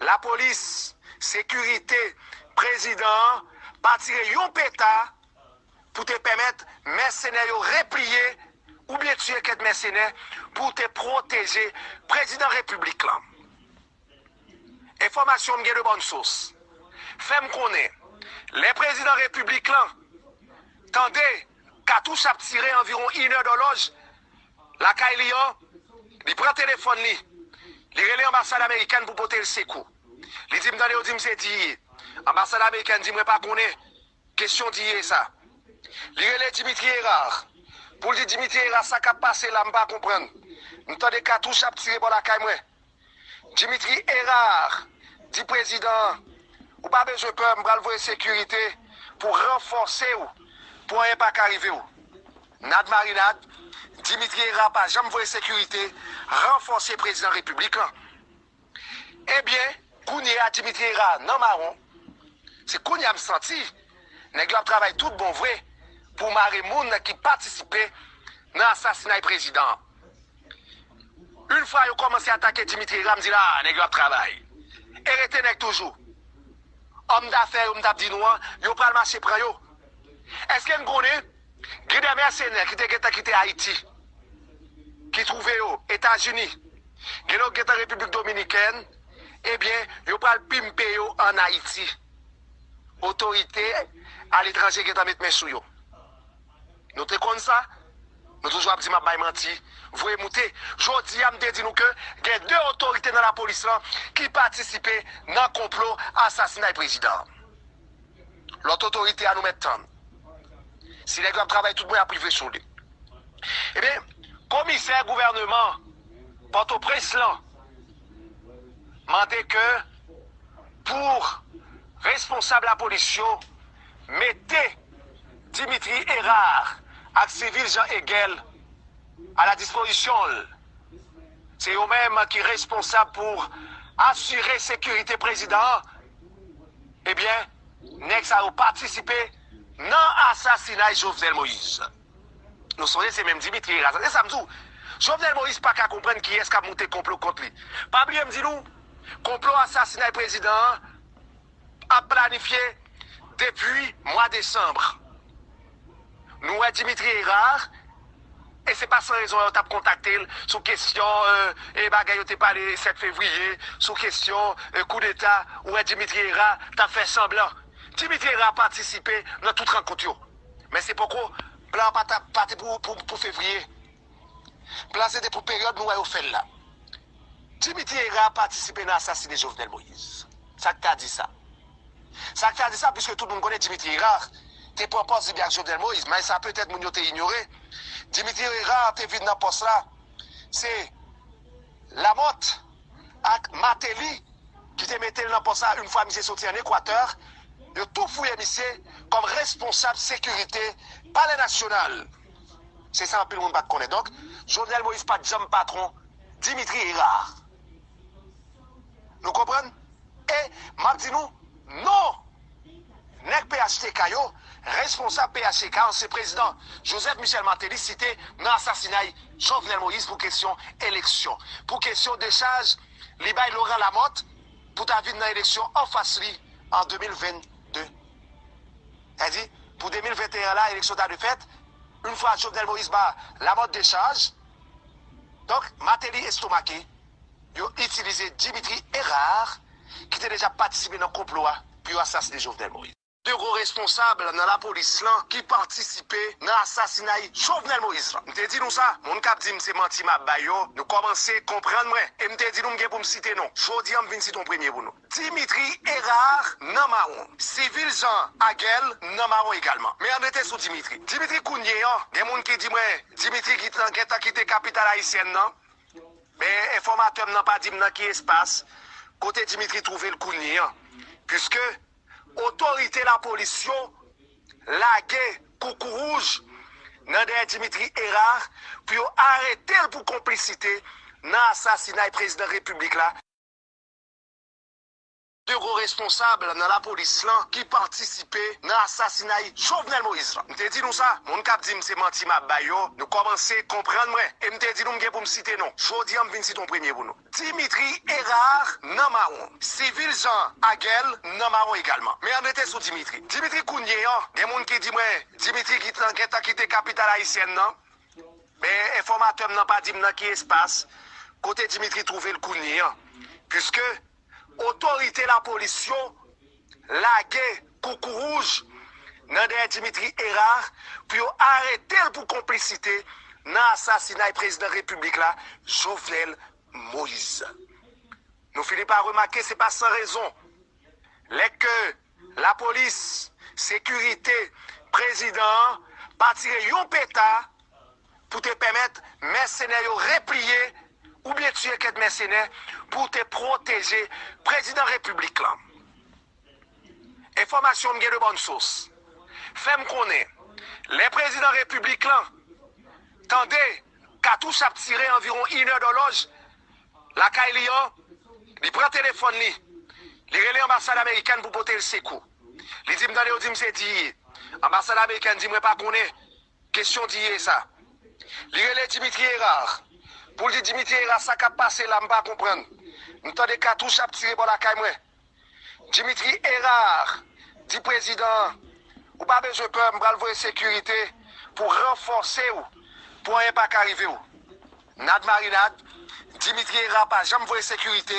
lapolis, sekirite prezidan an pa tire yon peta pou te pèmèt mèsenè yo repliye oubyen tiye kèk mèsenè pou te pwoteje prezidan repiblik lan. Enfòmasyon m gen de bòn sous fè m konnen lè prezidan repiblik lan tande katouch ap tire anviwon inè dòlòj lakay li an, li pran telefòn li, li rele anbasad amerikèn pou pote l sekou. Li di m tande yo di m se D E A. Anbasad amerikèn di mwen pa konnen kesyon D E A sa. Li rele Dimitri Hérard pou l di Dimitri Hérard sa k ap pase la m pa konprann. M tande katouch ap tire bò lakay mwen. Dimitri Hérard di prezidan an, ou pa bezwen pè, m pral voye sekirite pou ranfòse w, pou anyen pa ka rive w. Nad marinad, Dimitri Hérard pa janm voye sekirite ranfòse prezidan repiblik lan. Ebyen, kounye a Dimitri Hérard nan mawon. Se kounye a m santi nèg yo ap travay tout bon vre pou mare moun ki patisipe nan asasinay prezidan an. Yon fwa yo kòmanse atake Dimitri Hérard, m di la, nèg yo ap travay. E rete nèg toujou. Òm dafè yo m t ap di nou an, yo pral mache pran yo. Èske n konnen gen de mèsenè ki te gentan kite Ayiti, ki twouve yo Etazini, gen lòt gentan Repiblik Dominikèn, ebyen, yo pral pimpe yo ann Ayiti. Otorite aletranje gentan met men sou yo. Nou te konn sa, nou toujou ap di m ap bay manti, voye moute. Jodi a m te di nou ke gen de otorite nan lapolis lan ki patisipe nan konplo asasinay prezidan an. Lòt otorite a nou mèt tann. Si nèg yo ap travay tout bon, y ap rive sou li. Ebyen, komisè gouvèneman Pòtoprens lan mande ke pou responsab lapolis yo mete Dimitri Hérard ak sivil Jean Hegel a la dispozisyon l. Se yo menm ki responsab pou asire sekirite prezidan an. Ebyen, nèg sa yo patisipe nan asasinay Jovenel Moïse. Nou sonje se menm Dimitri Hérard. Se sa m di w. Jovenel Moïse pa ka konprann kiyès k ap moute konplo kont li. Pa bliye m di nou, konplo asasinay prezidan an ap planifye depi mwa desanm. Nou wè Dimitri Hérard, e se pa san rezon yo t ap kontakte l sou kesyon e bagay yo te pale sèt fevriye, sou kesyon e koudeta, ou wè Dimitri Hérard t ap fè sanblan. Dimitri Hérard patisipe nan tout rankont yo. Men se poko, plan an pa t ap, pa te pou, pou, pou fevriye. Plan se te pou peryòd nou wè yo fè l la. Dimitri Hérard patisipe nan asasine Jovenel Moïse. Sa k ta di sa? Sa k ta di sa, piske tout moun konnen Dimitri Hérard te pran pòz li byen ak Jovenel Moïse, men sa petèt moun yo te inyore. Dimitri Hérard te vin nan pòs la, se Lamothe ak Martelly ki te mete l nan pòs la yon fwa misye soti ann Ekwatè, yo tou fouye misye kòm responsab sekirite Palè Nasyonal. Se sa anpil moun pa t konnen. Donk, Jovenel Moïse pa t janm patwon Dimitri Hérard. Nou konprann? E m ap di nou, non! Nèg P H T K yo, responsab P H T K, ansyen prezidan Joseph Michel Martelly site nan asasinay Jovenel Moïse pou kesyon eleksyon, pou kesyon dechaj li bay Laurent Lamothe pou ta vin nan eleksyon anfas li an de mil vennde. Sa di, pou de mil venteyen la, eleksyon ta dwe fèt, yon fwa Jovenel Moïse ba Lamothe dechaj, donk, Martelly estomake, yo itilize Dimitri Hérard, ki te deja patisipe nan konplo a, pou yo asasine Jovenel Moïse. de gwo responsab nan lapolis lan ki patisipe nan asasinay Jovenel Moïse lan. M te di nou sa, moun k ap di m se manti m ap bay yo, nou kòmanse konprann mwen. E m te di nou m gen pou m site non. Jodi a m vin site yon premye pou nou. Dimitri Hérard nan mawon. Civil Jean Aguel nan mawon egalman. Men ann rete sou Dimitri. Dimitri kounye an, gen moun ki di mwen, Dimitri gentan kite kapital ayisyèn nan. Men enfòmatè m nan pa di m nan ki espas kote Dimitri twouve l kounye an. Piske otorite lapolis yo lage koukou wouj nan dèyè Dimitri Hérard pou yo arete l pou konplisite nan asasinay prezidan repiblik la. De gwo responsab nan lapolis lan ki patisipe nan asasinay Jovenel Moïse lan. M te di nou sa, moun k ap di m se manti m ap bay yo, nou kòmanse konprann mwen. E m te di nou m gen pou m site non. Jodi a m vin site yon premye pou nou. Dimitri Hérard nan mawon. Civil Jean Aguel nan mawon egalman. Men ann rete sou Dimitri. Dimitri kounye an, gen moun ki di mwen, Dimitri gentan kite kapital ayisyèn nan. Men enfòmatè m nan pa di m nan ki espas kote Dimitri twouve l kounye an. Piske otorite lapolis yo lage koukou wouj nan dèyè Dimitri Hérard pou yo arete l pou konplisite nan asasinay prezidan repiblik la, Jovenel Moïse. Nou fini pa remake se pa san rezon. Lè ke lapolis, sekirite prezidan an pa tire yon peta pou te pèmèt mèsenè yo repliye oubyen tiye kèk mèsenè pou te pwoteje prezidan repiblik lan. Enfòmasyon m gen de bòn sous fè m konnen lè prezidan repiblik lan tande katouch ap tire anviwon inè dòlòj lakay li an, li pran telefòn li, li rele anbasad amerikèn pou pote l sekou. Li di m tande yo di m se D E A. Anbasad amerikèn di mwen pa konnen kesyon D E A sa. Li rele Dimitri Hérard pou l di Dimitri Hérard sa k ap pase la m pa konprann. M tande katouch ap tire bò lakay mwen. Dimitri Hérard di prezidan an, ou pa bezwen pè, m pral voye sekirite pou ranfòse w pou anyen pa ka rive w. Nad marinad, Dimitri Hérard pa janm voye sekirite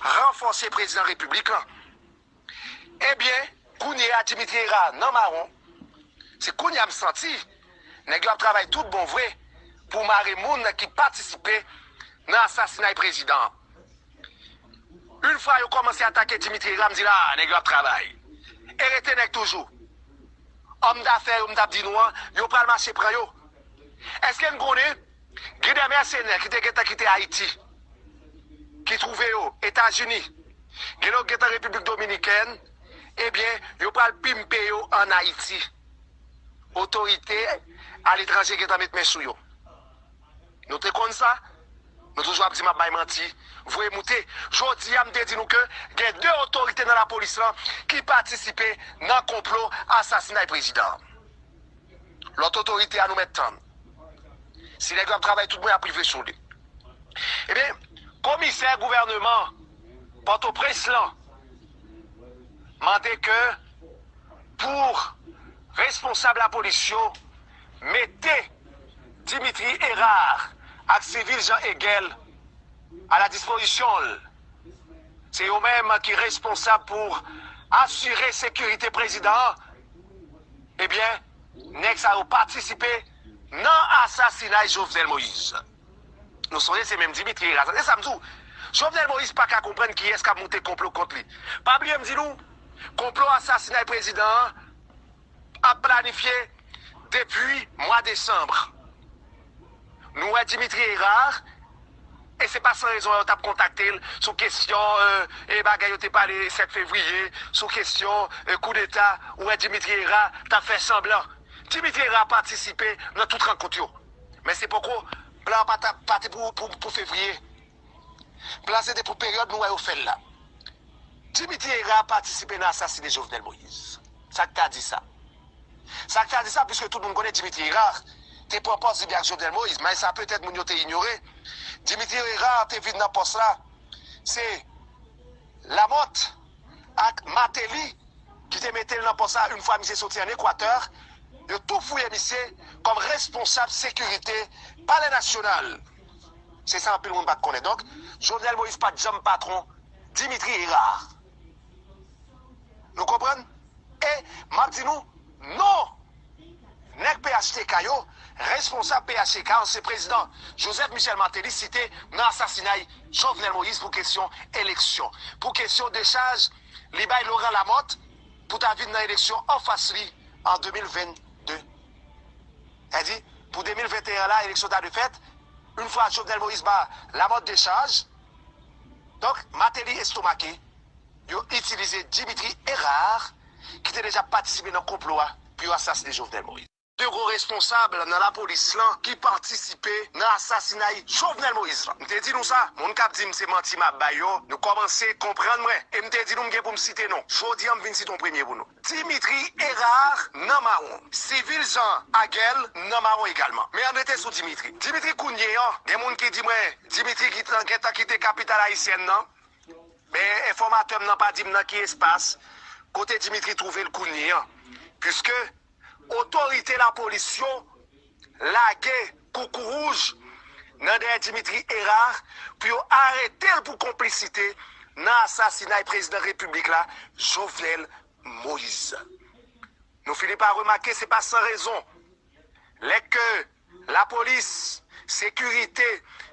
ranfòse prezidan repiblik lan. Ebyen, kounye a Dimitri Hérard nan mawon, se kounye a m santi nèg yo ap travay tout bon vre pou mare moun ki patisipe nan asasinay prezidan an. Yon fwa yo kòmanse atake Dimitri Hérard, m di la, nèg yo ap travay. E rete nèg toujou. Òm dafè yo m t ap di nou an, yo pral mache pran yo. Èske n konnen gen de mèsenè ki te gentan kite Ayiti, ki twouve yo Etazini, gen lòt gentan Repiblik Dominikèn, ebyen, yo pral pimpe yo ann Ayiti. Otorite aletranje gentan met men sou yo. Nou te konn sa? Nou toujou ap di m ap bay manti. Voye moute. Jodi a, m te di nou ke gen de otorite nan lapolis lan ki patisipe nan konplo asasinay prezidan an. Lòt otorite a nou mèt tann. Si nèg yo ap travay tout bon, y ap rive sou li. Ebyen, komisè gouvèneman Pòtoprens lan mande ke pou responsab lapolis yo mete Dimitri Hérard ak sivil Jean Hegel a la dispozisyon l. Se yo menm ki responsab pou asire sekirite prezidan an. Ebyen, nèg sa yo patisipe nan asasinay Jovenel Moïse. Nou sonje se menm Dimitri Hérard. Se sa m di w. Jovenel Moïse pa ka konprann kiyès k ap moute konplo kont li. Pa bliye m di nou, konplo asasinay prezidan an ap planifye depi mwa desanm. Nou wè Dimitri Hérard, e se pa san rezon yo t ap kontakte l sou kesyon, e, e bagay yo te pale sèt fevriye, sou kesyon, e, koudeta, ou wè Dimitri Hérard t ap fè sanblan. Dimitri Hérard patisipe nan tout rankont yo. Men se poko, plan an pa t ap, pa te pou, pou, pou fevriye. Plan se te pou peryòd nou wè yo fè l la. Dimitri Hérard patisipe nan asasine Jovenel Moïse. Sa k ta di sa? Sa k ta di sa, piske tout moun konnen Dimitri Hérard te pran pòs li byen ak Jovenel Moïse, men sa petèt moun yo te inyore. Dimitri Hérard te vin nan pòs la, se Lamothe ak Martelly ki te mete l nan pòs la yon fwa misye soti ann Ekwatè, yo tou fouye misye kòm responsab sekirite Palè Nasyonal. Se sa anpil moun pa t konnen. Donk, Jovenel Moïse pa t janm patwon Dimitri Hérard. Nou konprann? E m ap di nou, non! Nèg P H T K yo, responsab P H T K, ansyen prezidan Joseph Michel Martelly site nan asasinay Jovenel Moïse pou kesyon eleksyon, pou kesyon dechaj li bay Laurent Lamothe pou ta vin nan eleksyon anfas li an de mil vennde. Sa di, pou de mil venteyen la, eleksyon ta dwe fèt, yon fwa Jovenel Moïse ba Lamothe dechaj, donk, Martelly estomake, yo itilize Dimitri Hérard, ki te deja patisipe nan konplo a pou yo asasine Jovenel Moïse. De gwo responsab nan lapolis lan ki patisipe nan asasinay Jovenel Moïse lan. M te di nou sa, moun k ap di m se manti m ap bay yo, nou kòmanse konprann mwen. E m te di nou m gen pou m site non. Jodi a m vin site yon premye pou nou. Dimitri Hérard nan mawon. Civil Jean Aguel nan mawon egalman. Men ann rete sou Dimitri. Dimitri kounye an, gen moun ki di mwen, Dimitri ki t-, gentan kite kapital ayisyèn nan. Men enfòmatè m nan pa di m nan ki espas, kote Dimitri twouve l kounye an. Piske otorite lapolis yo lage koukouwouj nan dèyè Dimitri Hérard pou yo arete l pou konplisite nan asasinay prezidan repiblik la, Jovenel Moïse. Nou fini pa remake, se pa san rezon. Lè ke lapolis, sekirite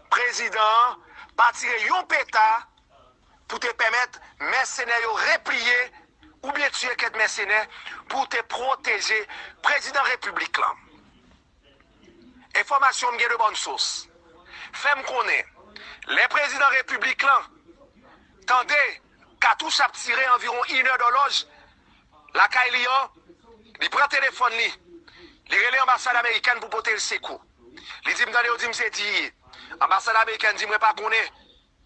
prezidan an pa tire yon peta pou te pèmèt mèsenè yo repliye oubyen tiye kèk mèsenè pou te pwoteje prezidan repiblik lan. Enfòmasyon m gen de bòn sous fè m konnen lè prezidan repiblik lan tande katouch ap tire anviwon inè dòlòj lakay li an, li pran telefòn li, li rele anbasad amerikèn pou pote l sekou. Li di m, tande, yo di m se D E A. Anbasad amerikèn di mwen pa konnen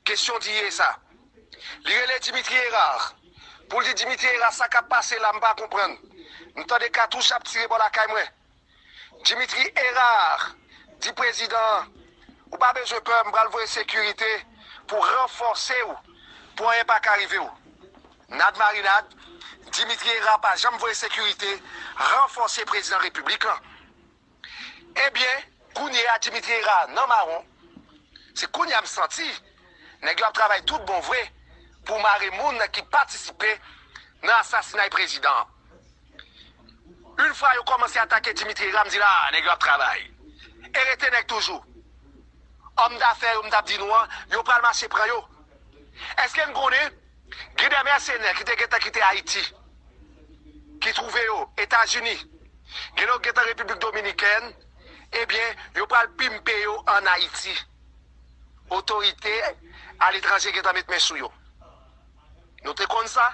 kesyon D E A sa. Li rele Dimitri Hérard pou l di Dimitri Hérard sa k ap pase la m pa konprann. M tande katouch ap tire bò lakay mwen. Dimitri Hérard di prezidan an, ou pa bezwen pè, m pral voye sekirite pou ranfòse w, pou anyen pa ka rive w. Nad marinad, Dimitri Hérard pa janm voye sekirite ranfòse prezidan repiblik lan. Ebyen, kounye a Dimitri Hérard nan mawon. Se kounye a m santi nèg yo ap travay tout bon vre pou mare moun ki patisipe nan asasinay prezidan an. Yon fwa yo kòmanse atake Dimitri Hérard, m di la, nèg yo ap travay. E rete nèg toujou. Òm dafè yo m t ap di nou an, yo pral mache pran yo. Èske n konnen gen de mèsenè ki te gentan kite Ayiti, ki twouve yo Etazini, gen lòt gentan Repiblik Dominikèn, ebyen, yo pral pimpe yo ann Ayiti. Otorite aletranje gentan met men sou yo. Nou te konn sa,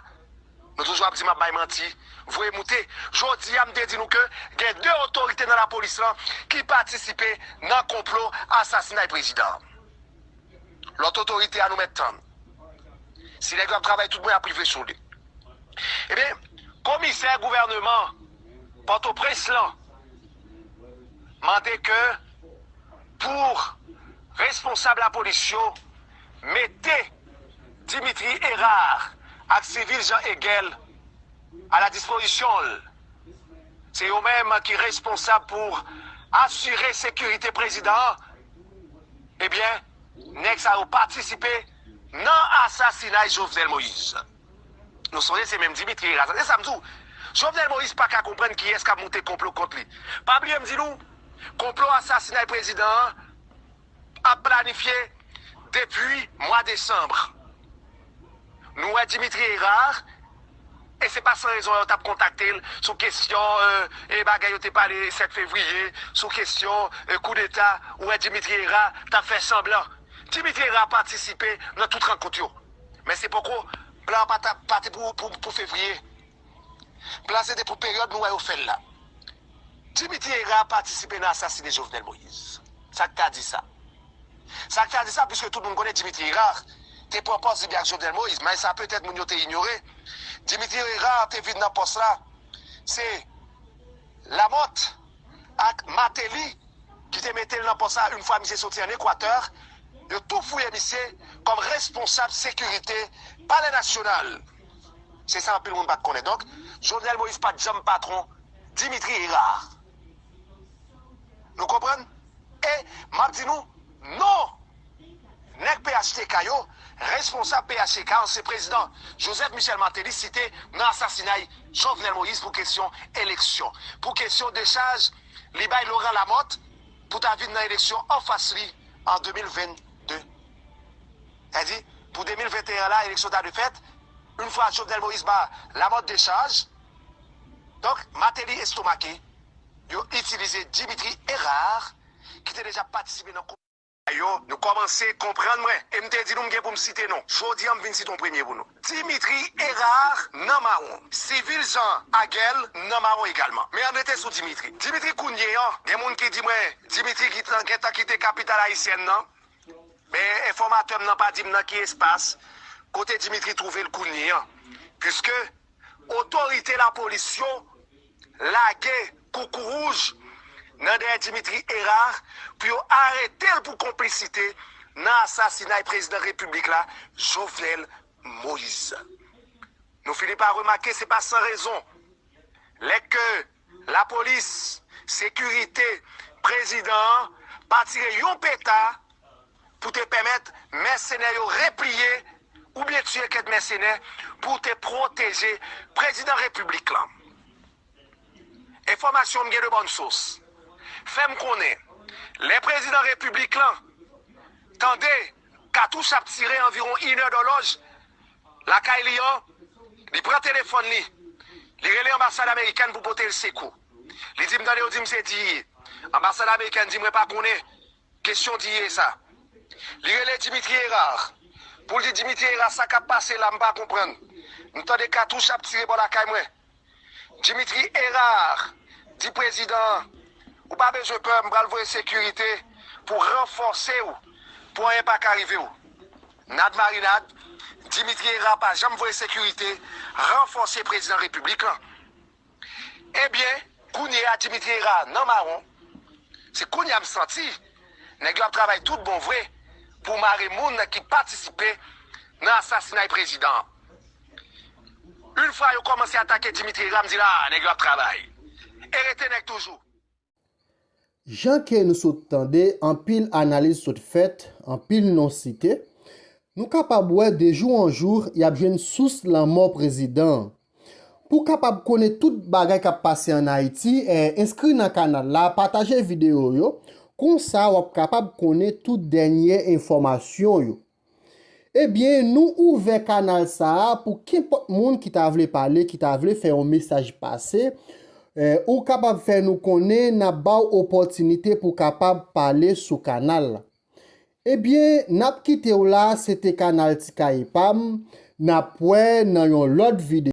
nou toujou ap di m ap bay manti, voye moute. Jodi a, m te di nou ke gen de otorite nan lapolis lan ki patisipe nan konplo asasinay prezidan an. Lòt otorite a nou mèt tann. Si nèg yo ap travay tout bon, y ap rive sou li. Ebyen, komisè gouvèneman Pòtoprens lan mande ke pou responsab lapolis yo mete Dimitri Hérard ak sivil Jean Hegel a la dispozisyon l. Se yo menm ki responsab pou asire sekirite prezidan an. Ebyen, nèg sa yo patisipe nan asasinay Jovenel Moïse. Nou sonje se menm Dimitri Hérard sa. Se sa m di w. Jovenel Moïse pa ka konprann kiyès k ap moute konplo kont li. Pa bliye m di nou, konplo asasinay prezidan an ap planifye depi mwa desanm. Nou wè Dimitri Hérard, e se pa san rezon yo t ap kontakte l sou kesyon, e, e bagay yo te pale sèt fevriye, sou kesyon, e, koudeta, ou wè Dimitri Hérard t ap fè sanblan. Dimitri Hérard patisipe nan tout rankont yo. Men se poko, plan an pa t ap, pa te pou, pou, pou fevriye. Plan se te pou peryòd nou wè yo fè l la. Dimitri Hérard patisipe nan asasine Jovenel Moïse. Sa k ta di sa? Sa k ta di sa, piske tout moun konnen Dimitri Hérard te pran pòz li byen ak Jovenel Moïse, men sa petèt moun yo te inyore. Dimitri Hérard te vin nan pòs la, se Lamothe ak Martelly ki te mete l nan pòs la yon fwa misye soti ann Ekwatè, yo tou fouye misye kòm responsab sekirite Palè Nasyonal. Se sa anpil moun pa t konnen. Donk, Jovenel Moïse pa t janm patwon Dimitri Hérard. Nou konprann? E m ap di nou, non! Nèg P H T K yo, responsab P H T K, ansyen prezidan Joseph Michel Martelly site nan asasinay Jovenel Moïse pou kesyon eleksyon, pou kesyon dechaj li bay Laurent Lamothe pou ta vin nan eleksyon anfas li an de mil vennde. Sa di, pou de mil venteyen la, eleksyon ta dwe fèt, yon fwa Jovenel Moïse ba Lamothe dechaj. Donk, Martelly estomake, yo itilize Dimitri Hérard, ki te deja patisipe nan yo, nou kòmanse konprann mwen. E m te di nou m gen pou m site non. Jodi a, m vin site yon premye pou nou. Dimitri Hérard nan mawon. Sivil Jean Aguel nan mawon egalman. Men ann rete sou Dimitri. Dimitri kounye an, gen moun ki di mwen, Dimitri gentan kite kapital ayisyèn nan. Men enfòmatè m nan pa di m nan ki espas kote Dimitri twouve l kounye an. Piske otorite lapolis yo lage koukou wouj nan dèyè Dimitri Hérard pou yo arete l pou konplisite nan asasinay prezidan repiblik la, Jovenel Moïse. Nou fini pa remake, se pa san rezon. Lè ke lapolis, sekirite prezidan an pa tire yon peta pou te pèmèt mèsenè yo repliye oubyen tiye kèk mèsenè pou te pwoteje prezidan repiblik lan. Enfòmasyon m gen de bòn sous fè m konnen, lè prezidan repiblik lan tande katouch ap tire anviwon inè dòlòj lakay li an, li pran telefòn li, li rele anbasad amerikèn pou pote l sekou. Li di m, tande, yo di m se D I A. Anbasad amerikèn di mwen pa konnen kesyon D I A sa. Li rele Dimitri Hérard pou l di Dimitri Hérard, sa k ap pase la, m pa konprann. M tande katouch ap tire bò lakay mwen. Dimitri Hérard di prezidan an, ou pa bezwen pè, m pral voye sekirite pou ranfòse w, pou anyen pa ka rive w. Nad marinad, Dimitri Hérard pa janm voye sekirite ranfòse prezidan repiblik lan. Ebyen, kounye a Dimitri Hérard nan mawon, se kounye a m santi nèg yo ap travay tout bon vre pou mare moun ki patisipe nan asasinay prezidan an. Yon fwa yo kòmanse atake Dimitri Hérard, m di la, nèg yo ap travay. E rete nèg toujou. Jan ke nou sot tande, anpil analiz sot fèt, anpil non site. Nou kapab wè de jou an jou, y ap jwenn sous lanmò prezidan an. Pou w kapab konnen tout bagay k ap pase ann Ayiti, enskri nan kanal la, pataje videyo yo, konsa w ap kapab konnen tout dènye enfòmasyon yo. Ebyen, nou ouvè kanal sa a pou kenpòt moun ki ta vle pale, ki ta vle fè yon mesaj pase, ou kapab fè nou konnen, n ap ba w opòtinite pou w kapab pale sou kanal la. Ebyen, n ap kite w la, se te kanal Ti Kaye Pa M, n ap wè nan yon lòt videyo.